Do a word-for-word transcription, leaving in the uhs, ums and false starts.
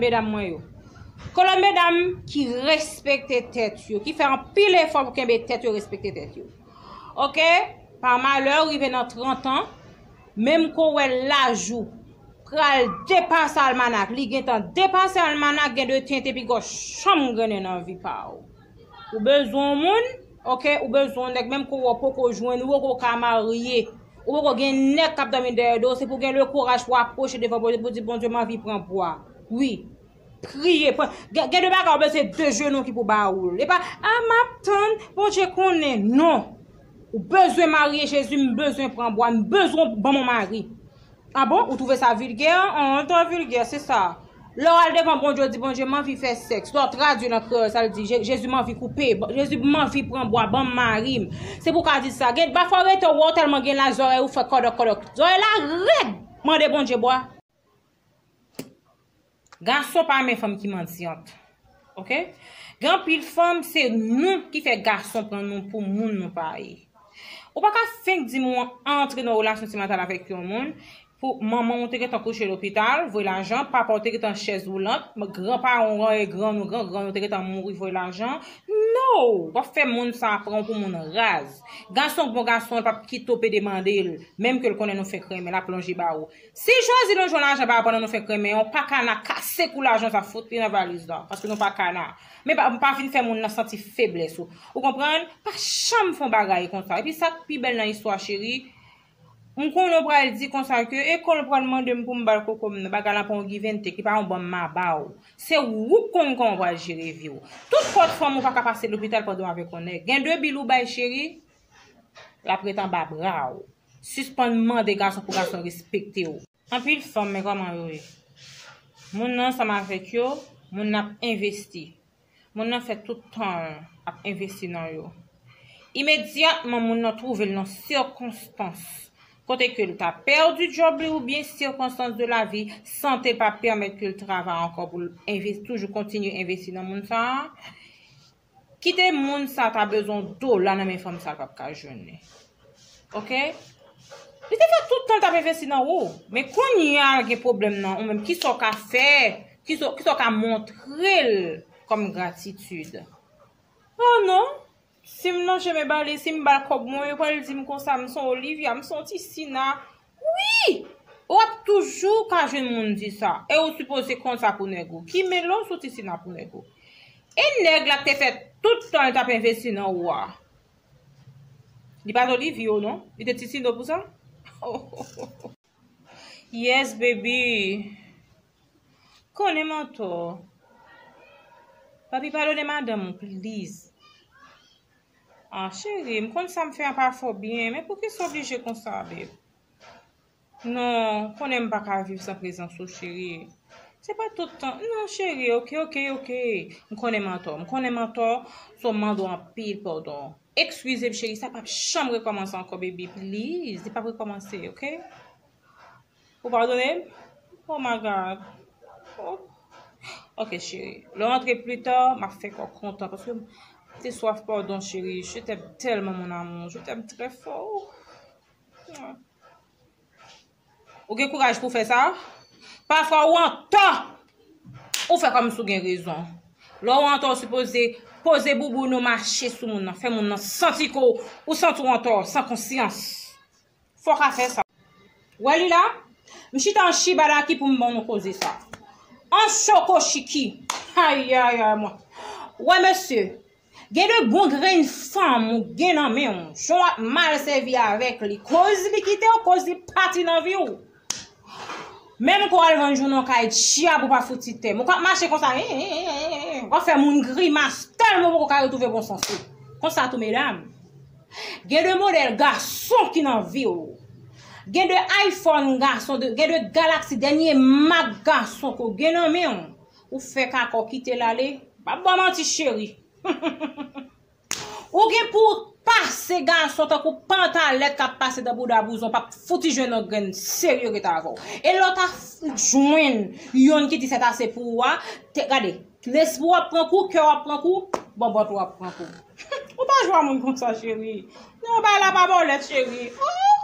medam mwen yo. Kolòn medam ki respekte tèt yo, ki fè anpil efò pou kenbe tèt yo, respekte tèt yo. Oke? Pa malè, ou rive nan trant an, menm ke w wè laj ou pral depase almanak, li gentan depase almanak, gen de tenten pi gòch chanm grennen nan vi pa w. Ou bezwen yon moun, oke, ou bezwen yon nèg, menm ke w poko jwenn, ou poko ka marye, ou poko gen nèg k ap dòmi dèyè do w, se pou w gen le kouraj pou w apwoche devan Bondye, pou w di, Bondye, m anvi pran bwa. Wi. Priye. Pran, gen, gen de bagay ou bezwen de jenou ki pou ba ou l. E pa, a, m ap tann, Bondye konnen. Non. Ou bezwen marye, Jezi, m bezwen pran bwa, m bezwen ban m yon mari. A bon? Ou twouve sa vilgè? An, twò vilgè, se sa. Lè w al devan Bondye, w di, Bondye, m anvi fè sèks. Lè w tradui nan kreyòl, sa l di, Je- Jezi, m anvi koupe. Bon, Jezi, m anvi pran bwa, ban m mari m. Se pou w ka di sa. Gen, pafwa w rete, w wè w tèlman gen laj, zòrèy ou fè kòdòk, kòdòk. Zòrèy la rèd. Mande Bondye bwa. Gason pa renmen fanm ki mandyant. Oke? Gen anpil fanm, se nou ki fè gason pran nou pou moun nou pa ye. Ou pa ka fenk di m w antre nan relasyon sentimantal avèk yon moun, pou manman w te gentan kouche lopital, voye lajan, papa w te gentan chèz woulant, granparan w e grann ou, gran grann ou te gentan mouri, voye lajan. No! W ap fè moun sa a pran w pou moun raz. Gason k bon gason, l p ap kite w pede mande l, menm ke l konnen nou fenk renmen, l ap lonje ba ou. Si Jezi lonje yon lajan ba w pandan nou fenk renmen an, w pa ka nan kase kou lajan sa, fout li nan valiz la, paske nou pa ka nan. Men pa, pa vin fè moun nan santi feblès ou. Ou konprann? Pa janm fè yon bagay konsa. Epi sa k pi bèl nan istwa, cheri, m konnen w pral di konsa ke e kon l pral mande m pou m ba l koko m nan, bagay la pa yon give and take, li pa yon ban m ma ba w. Se ou k konn kòman w pral jere vi w. Tout pòt fanm ou pa ka pase lopital pandan w avèk yon nèg. Gen de bil ou bay cheri, l ap ret anba bra w. Sispann mande gason pou gason respekte w. Anpil fanm, men kòman yo ye? Moun nan ansanm avèk yo, moun nan ap envesti. Moun nan fè tout tan l ap envesti nan yo. Imedyatman, moun nan twouve l nan sikonstans kote ke l ta pèdi djòb li oubyen sikonstans de lavi, sante l pa pèmèt ke l travay ankò pou l envesti, toujou kontinye envesti nan moun sa a. Kite moun sa ta bezwen yon dola nan men fanm sa, l p ap ka jwenn li. Oke? Li te fè tout tan l t ap envesti nan ou. Men kounye a l gen pwoblèm nan ou menm. Kisa w ka fè? Kisa, kisa w ka montre l kòm gratitid? Oh non. Si m lonje men ba li, si m ba l kòb mwen, yo pral di m konsa, m se yon Olivia, m se yon Tisina. Wi! W ap toujou ka jwenn moun di sa. E ou sipoze konn sa pou nèg ou. Ki melo sou Tisina pou nèg ou. E nèg la k te fè tout tan l t ap envesti nan ou a. Li pa t Olivio, non? Li te Tisino pou sa? Yes, baby. Konnen m antò. Papi, padone madanm ou, please. Ah, cheri, m konn sa m fè an pa fè w byen, men poukisa w oblije konsa, babe? Non, konnen m pa ka viv san prezans ou, cheri. Se pa tout tan. Non, cheri, oke, oke, oke. M konnen m antò. M konnen m antò, so m mande w anpil padon. Eskize m, cheri, sa p ap janm rekòmanse ankò, baby, please. Li p ap rekòmanse, oke? Ou padone m? Oh my God. Oh. Ok, cheri. Lè w antre pli ta, m ap fè kò w kontan paske m te swaf padon, cheri. Je t'aime tellement, mon amour. Je t'aime très fort. Ou gen kouraj pou w fè sa? Pafwa ou antò. Ou fè kòmsi w gen rezon. Lè w antò, ou sipoze poze bouboun ou mache sou moun nan, fè moun nan santi ke w, ou santi w antò, san konsyans. Fò w ka fè sa. Wè li la? M chita an chibalaki pou m ban nou koze sa. An chokochiki. Ayayay, mwen. Wè, mesye, gen de bon grenn fanm ou gen nan men w. Jan w ap mal sèvi avèk li. Koz li kite w, koz li pati nan vi w. Menm ke w al vann jounen w kay dyab ou pa fouti tè m. Ou k ap mache konsa, en, en, en, en, en, w ap fè moun grimas tèlman w poko ka retwouve bon sans ou. Konsa tou, medam. Gen de modèl gason ki nan vi w. Gen de iPhone gason, de, gen de Galaxy, dènye mak gason ke w gen nan men w. Ou fè kaka w kite l ale. M ap ba w manti, cheri. Ou gen pou w pase gason tankou pantalèt k ap pase nan bouda bouzon, p ap fouti jwenn yon grenn serye ret avè w. E lè w ta f-, jwenn yonn ki di sètase pou ou a, te, gade, lespri w ap pran kou, kè w ap pran kou, bòbòt ou ap pran kou. Ou pa jwe a moun konsa, cheri. Non, bagay la pa bòlèt, cheri. Oh!